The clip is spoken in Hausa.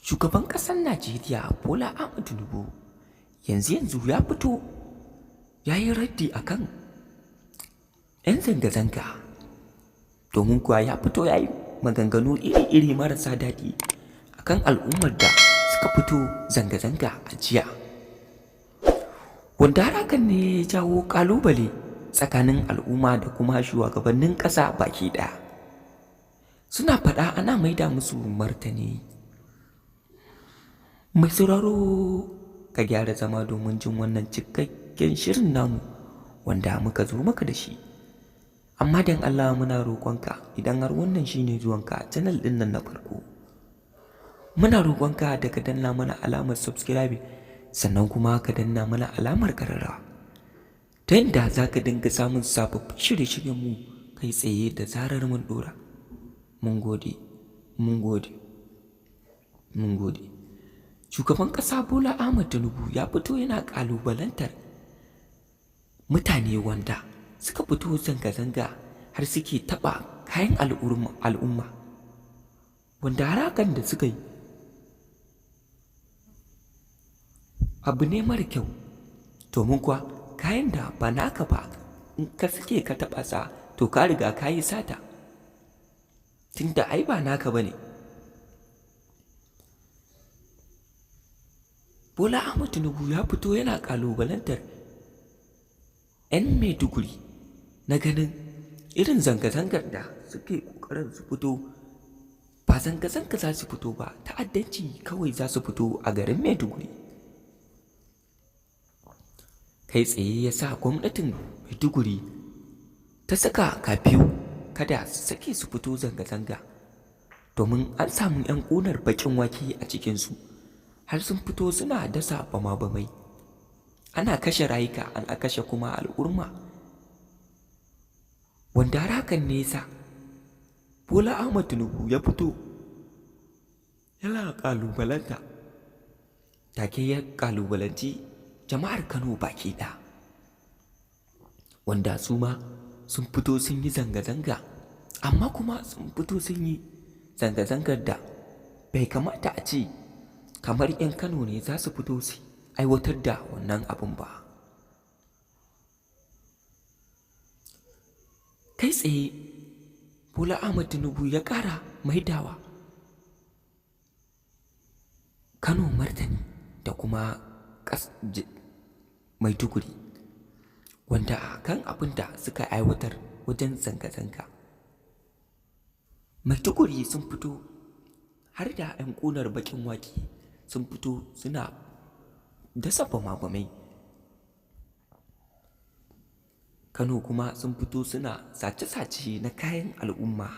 Shugaban ƙasar Najeriya Bola Ahmed Tinubu yanzu yanzu ya fito ya yi raddi a kan 'yan zanga-zanga, domin kuwa ya fito ya yi maganganu iri-iri marasa daɗi a kan al'ummar da suka fito zanga-zanga a jiya. Wanda har hakan ne ya jawo ƙalubale tsakanin al'umma da kuma shugabannin ƙasa baki ɗaya. Suna faɗa ana maida musu martani. Mai sauraro, ka gyara zama domin jin wannan cikakken shirin namu wanda muka zo maka da shi. Amma don Allah muna roƙonka, idan har wannan shine zuwanka channel ɗin nan na farko, muna roƙonka da ka danna mana alamar subscribe, sannan kuma ka danna mana alamar ƙararrawa, ta yadda za ka dinga samun sababbin shirye-shiryenmu kai tsaye da zarar mun ɗora. Mun gode, mun gode, mun gode. Shugaban ƙasa Bola Ahmed Tinubu ya fito yana ƙalubalantar mutane wanda suka fito zanga-zanga har suke taɓa kayan al'umma, wanda har hakan da suka yi abu ne mara kyau, domin kuwa kayan da ba naka ba, in ka sake ka taɓa sa, to ka riga ka yi sata, tunda ai ba naka ba ne. Bola Ahmed Tinubu ya fito yana ƙalubalantar 'yan Maiduguri na ganin irin zanga-zangar da suke ƙoƙarin su fito, ba zanga-zanga za su fito ba, ta'addanci kawai za su fito a garin Maiduguri. Kai tsaye ya sa gwamnatin Maiduguri ta saka kafiyu, kada su sake su fito zanga-zanga, domin an samu 'yan ƙunar baƙin wake a cikinsu, har sun fito suna dasa bama-bamai. Ana kashe rayuka, ana kashe kuma al'umma. Wanda har hakan ne ya sa Bola Ahmed Tinubu ya fito yana ƙalubalanta. Take ya ƙalubalanci jama'ar Kano baki ɗaya, wanda su ma sun fito sun yi zanga-zanga, amma kuma sun fito sun yi zanga-zangar da bai kamata a ce kamar 'yan Kano ne za su fito su aiwatar da wannan abun ba. Kai tsaye Bola Ahmed Tinubu ya ƙara maidawa Kano martani da kuma Maiduguri, wanda kan abin da suka aiwatar wajen zanga-zanga. Maiduguri sun fito har da 'yan ƙunar baƙin wake sun fito suna dasa bama-bamai. Kano kuma sun fito suna sace-sace na kayan al'umma.